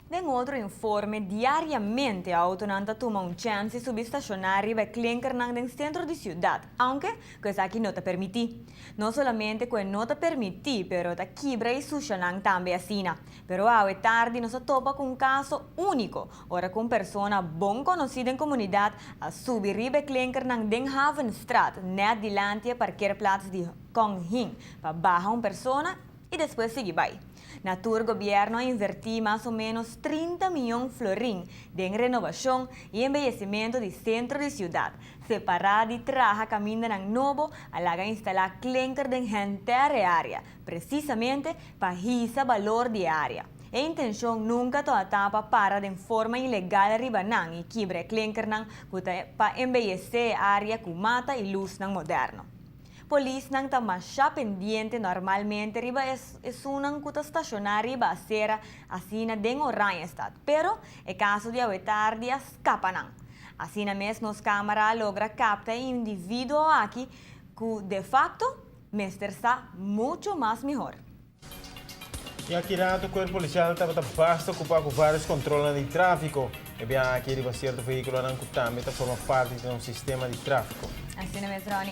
Den otro informe, diariamente autonan ta tuma un chance subi staciona riba klinkernan den centro di ciudad, aunke cu esaki no ta permiti. No solamente cu no ta permiti, pero ta kibra y susha nan tambe asina. Pero awe tardi nos a topa cu un caso unico, ora cu un persona bon conoci den comunidad a subi riba klinkernan den Havenstraat, net dilanti e parkeerplaats di Kong Hing, pa baha un persona y despues sigui bay. Na tur, gobierno a inverti mas o menos 30 miyon florin den renovacion y embeyecimento di centro di ciudad. Separa di traha camindanan nobo, a laga instala klinker den henter area, precisamente pa hisa balor di area. E intencion nunca tabata pa para den forma ilegal riba nan y kibra klinkernan pa embeyece area cu mata y luznan moderno. Polisnan ta masha pendiente normalmente riba esunnan cu ta staciona riba acera asina den Oranjestad, pero e caso di awe tardi a scapa nan. Asina mes nos camera a logra capta e individuo aki cu de facto mester sa mucho mas mihor. Y aki rato, cuerpo policial tabata basta ocupa cu varios control di trafico. Y bin aki riba cierto vehiculonan cu tambe ta forma parti di un sistema di trafico. Asina mes, Ronnie.